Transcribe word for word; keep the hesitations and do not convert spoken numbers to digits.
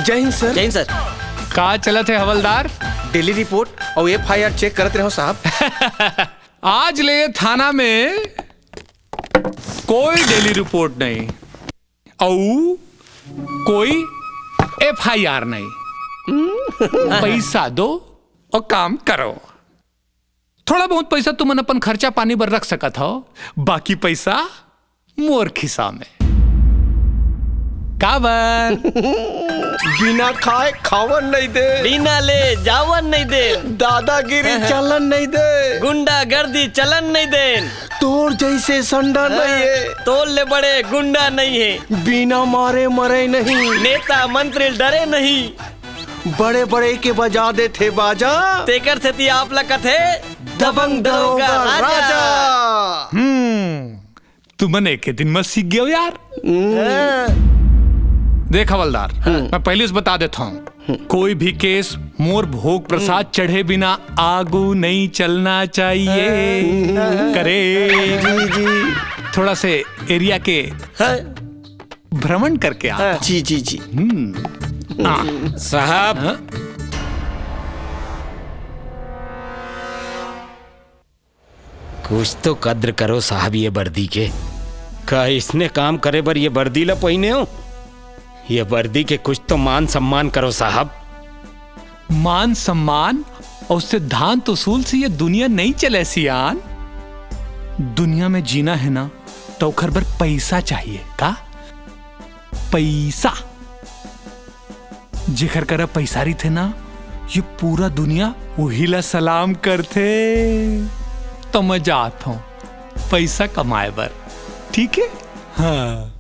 जय हिंद सर। जय हिंद सर। का चलत हे हवलदार? डेली रिपोर्ट अउ एफआईआर चेक करत रहो साहब। आज ले थाना में कोई डेली रिपोर्ट नहीं अउ कोई एफआईआर नहीं। पैसा दो अउ काम करो। थोड़ा बहुत पैसा तुमन अपन खर्चा पानी बर रख सकत हो, बाकी पैसा मोर खिसा में। काबर? बिना खाए खावन नहीं दे, बिना ले जावन नहीं दे, दादागिरी चलन नहीं दे, गुंडागर्दी चलन नहीं दे। तोर जैसे संडा नहीं है, तोर ले बड़े गुंडा नहीं है, बिना मारे मरे नहीं, नेता मंत्री डरे नहीं, बड़े बड़े के बजा देथे बाजा। तेकर सेती आप ला कथे दबंग दरोगा राजा। हम्म, तुमन एके दिन में सीख गयो यार। हम्म। हाँ। देख हवलदार, मैं पहले से बता देता हूँ, कोई भी केस मोर भोग प्रसाद चढ़े बिना आगू नहीं चलना चाहिए। हम्म। करे। जी, जी। थोड़ा से एरिया के हाँ। भ्रमण करके आ। हाँ। जी, जी, जी। हम्म। हाँ। साहब। हाँ? कुछ तो कद्र करो साहब ये वर्दी के। का इसने काम करे बर ये वर्दी ला पहिने हो? ये वर्दी के कुछ तो मान सम्मान करो साहब। मान सम्मान अउ सिद्धांत उसूल से ये दुनिया नहीं चले सियान। दुनिया में जीना है ना, तो ओखर बर पैसा चाहिए। का? पैसा। जेखर करा पैसा रहिथे ना, ये पूरा दुनिया उही ला सलाम करथे। तो मैं जात हूँ पैसा कमाए बर, ठीक है? हाँ।